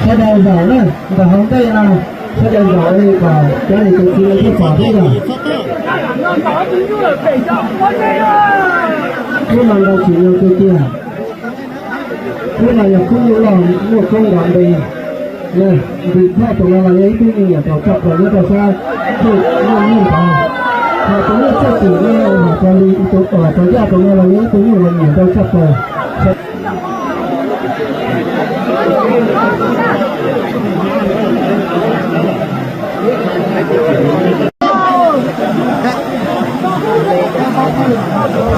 Sawv daws zaum na, ntawm hauv ntej no, sawv daws zaum li kom cov niam cov txiv lawv thiaj pom thiab yog. Khub no ntau tsis zoo tiag tiag. Khub no yog khub nyuj loj muaj koob nrov npe. Nws, ntim thoj tus no los yog ib tug nyuj nyiam rau tshaj plaws nyob rau sab khub nyuj nyiam ntawd. Hos tus nyuj txawj tim no, hos rau li tus, hos rau yaj tus no los yog ib tug nyuj uas nyiam rau tshaj plaws.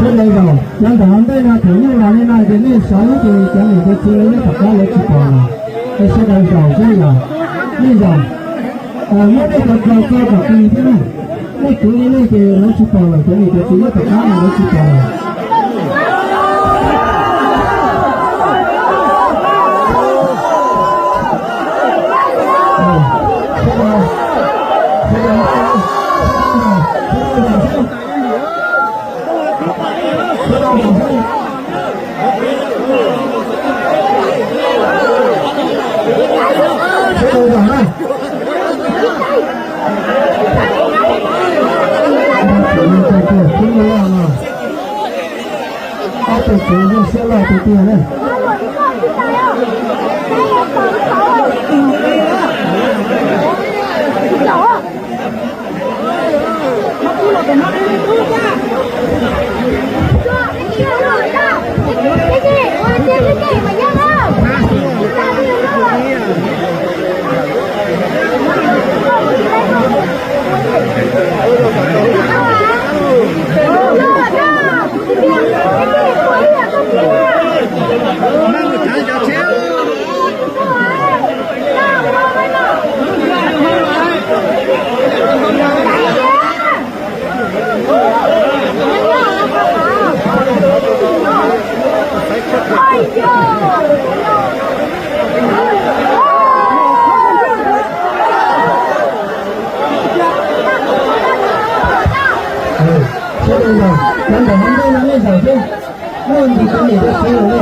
Sawv daws zaum, cov ntawm hauv ntej no thaum nyuj los li no ces nej sawv ces cov niam cov txiv nyob tom qab lawv tsis pom lawm. Es sawv daws zaum xwb yom, nej zaum. Muab nej cov txo txo kom qis thiab na. Nej kwv li nej ces lawv tsis pom lawm, cov niam cov txiv nyob tom qab no lawv tsis pom lawm. Ob tug txiv yeej siab loj tiag tiag na. Sawv daws zaum, cov ntawm hauv ntej no nej zaum thiab. Muaj ntsis cov niam cov txiv lawm ne.